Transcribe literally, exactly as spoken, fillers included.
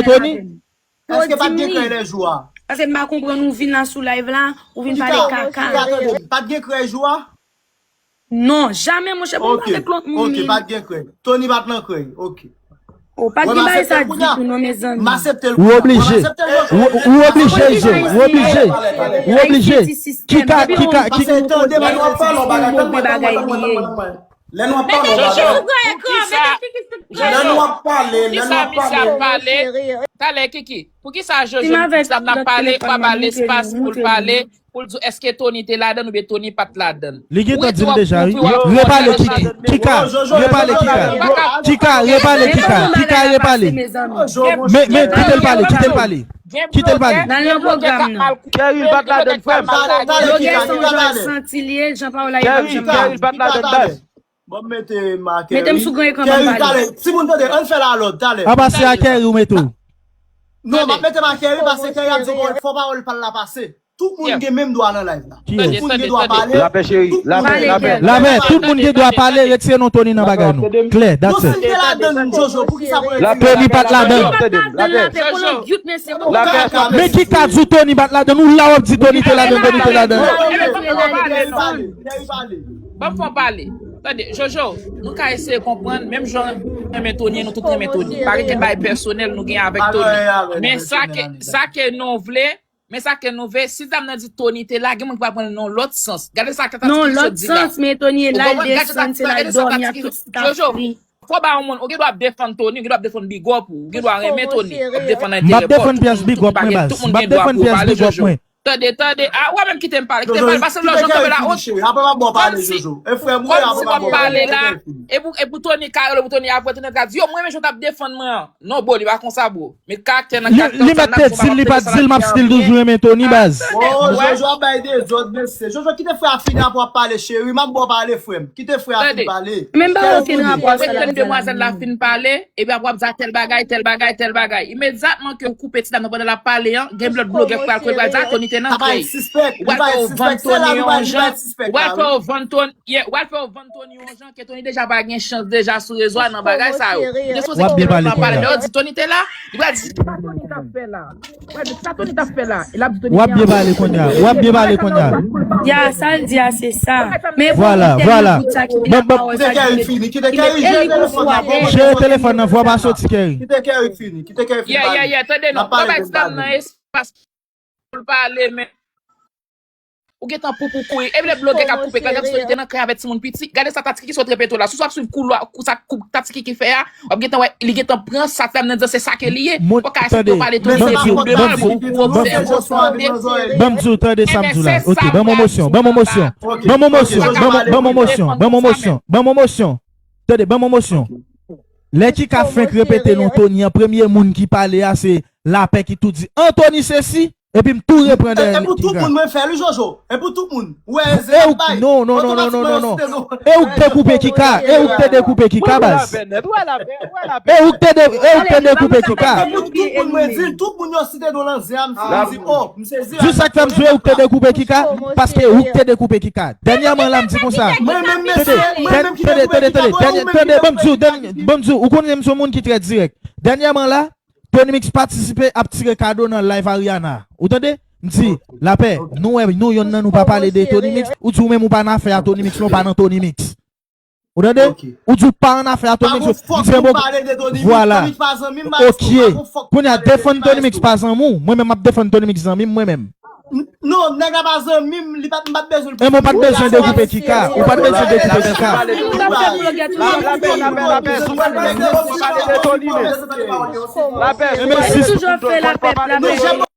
Tony? Èske pa t gen krèy lè jou a? Paske m pa konprann ou vin la sou live la, ou vin pale kaka. Kika, tande, pa t gen krèy jou a? Non, jamè, monchè, bon, m pa avèk lòt moun. Ok, pa t gen krèy. Tony pa t nan krèy. Ok. Oh, pa t gen bagay sa ditou, non, mezanmi. M aksepte l. Ou oblije. Ou, ou oblije, Izo. Ou oblije. Ou oblije. Kika, kika, kika. Lè nou ap pale, lè nou ap pale, lè nou ap pale. Talè, Kiki, poukisa Jojo di sa n ap pale, pa ba l espas pou l pale, pou l di èske Tony te ladann oubyen Tony pa t ladann? Li gentan di l deja, wi. Repale, Kiki. Kika, repale, Kika. Kika, repale, Kika. Kika, repale. Men, men, kite l pale, kite l pale. Kite l pale. Kerry pa t ladann, frè m. Kerry, Kerry pa t ladann, baz. Ban m mete Makerry. Mete m sou gran ekran, ban m pale. Timoun, tande, ann fè lalòd, talè. Apa se a Kerry ou mete w? Non, m ap mete Makerry, paske Kerry ap di w fò pawòl pa l la pase. Tout moun gen menm dwa nan live la. Tout moun gen dwa pale. Lapè, cheri. Lapè, lapè. Lapè, tout moun gen dwa pale, retire non Tony nan bagay nou. Klè, that's it. Tony pa t ladann. Men Kika di w Tony pa t ladann, ou la w ap di Tony te ladann, Tony te ladann. Ban m fè w pale. Tande, Jojo, nou ka eseye konprann, menm jan renmen Tony, nou tout renmen Tony. Pa gen bagay pèsonèl nou gen avèk Tony. Men sa ke, sa ke nou vle, men sa ke nou vle, si dam nan di Tony te la, gen moun ki pral pran l nan lòt sans. Gade sa Tati Kiki sot di la. Nan lòt sans, men Tony la, l desann, se la l dòmi ak tout staff li. Fò ba yon moun, ou gen dwa ap defann Tony, ou gen dwa ap defann big up ou, ou gen dwa renmen Tony, ap defann enterè pa w, tout moun gen dwa pou yo pale, Jojo. Tande, tande, a, ou a menm kite m pale, kite m pale, pase lòt jan kanpe la, o, kòmsi, kòmsi w ap pale la, e pou, e pou Tony ka rele, pou Tony apre, Tony ka di, yo, mwen menm jan w t ap defann mwen an. Non, bro, li pa konsa, bro. Met karaktè nan karaktè w, sa n ap di, m ap anpile sa n ap di anyen. Li mèt te di l, li pa t di l, m ap still toujou renmen Tony, baz. Oh, Jojo ap bay dezòd, mesye. Jojo, kite frè a fini, apre w ap pale, cheri. M ap ba w pale, frè m. Kite frè a fin pale. Menm pa okenn rapò sa la. Ou ret tann demwazèl la fin pale, epi apre w ap di a tèl bagay, tèl bagay, tèl bagay. Imedyatman ke ou koupe ti dam nan pandan l ap pale an, gen lòt blogè k pral konnen, pral di a Tony te nan krèy. Ou pral fè yo vann Tony yon jan. Ou pral fè yo vann Tony. Yeah, w al fè yo vann Tony yon jan ke Tony deja pa gen chans deja sou rezo a nan bagay sa yo. Ou te sipoze kite lòt la pale, lè yo di Tony te la, li pral di sa Tony t ap fè la. Ou pral di sa Tony t ap fè la. E l ap di Tony te anfòm. W ap byen pale kounye a. W ap byen pale kounye a. Ya, sa l di a, se sa. Men vwala, vwala. Bon, bon. Kite Kerry fini, kite Kerry jere telefòn nan, jere telefòn nan, vwa pa soti Kerry. Kite Kerry fini, kite Kerry fini pale. Yeah, yeah, yeah, tande non. Ban bay ti dam nan espas pou l pale, men ou gentan pou pou kouri. Epi lè blogè k ap koupe, k ap di Tony te nan krèy avèk timoun piti. Gade sa Tati Kiki sot repete w la. Si w ap swiv koulwa, kou sa kou Tati Kiki fè a, w ap gentan wè, li gentan pran sa ti dam nan di an, se sa ke li ye. Ou pa ka aksepte yo pale Tony se vye mal, gwo, gwo obsèvasyon, tande. Ban m di w, tande sa m di w la. Ok, ban m emosyon, ban m emosyon. Ban m emosyon, ban m emosyon, ban m emosyon, ban m emosyon. Tande, ban m emosyon. Lè Kika fenk repete non Tony an, premye moun ki pale a se Lapè ki tou di, Anthony sesi, epi m tou reprann dèyè Kika. E pou tout moun mwen fè l wi, Jojo. E pou tout moun. Ou wè, e ou, non, non, non. E ou k te koupe Kika, e ou k te dekoupe Kika, baz. E ou k te de, e ou k te dekoupe Kika. E pou tout moun mwen di, tout moun yo site non nan zen a, m di, oh, m sezi. Jis sa k fè m di w e ou k te dekoupe Kika, paske ou k te dekoupe Kika. Dènyèman la, m di konsa. Mwen menm, mesye, mwen menm ki dekoupe Kika, mwen menm ki dekoupe. Tande, ban m di w, ban m di w, ou konnen m se yon moun ki trè dirèk. Dènyèman la, Tony Mix patisipe ap tire kado nan live Ariana. Ou tande? M di, Lapè, nou wè, nou yonn nan nou pa pale de Tony Mix. Ou di ou menm ou pa nan afè a Tony Mix, non, ou pa nan Tony Mix. Ou tande? Ou di ou pa nan afè a Tony Mix. M di, bon, vwala. Ok. Kounye a, defann Tony Mix pa zanmi w. Mwen menm, m ap defann Tony Mix zanmi m, mwen menm. Non, nèg la pa zanmi m, li pa, m pa t bezwen l. E mwen pa t bezwen dekoupe Kika. Ou pa t bezwen dekoupe Kika. Lapè, lapè, lapè, lapè. Lapè. Toujou fè lapè, lapè.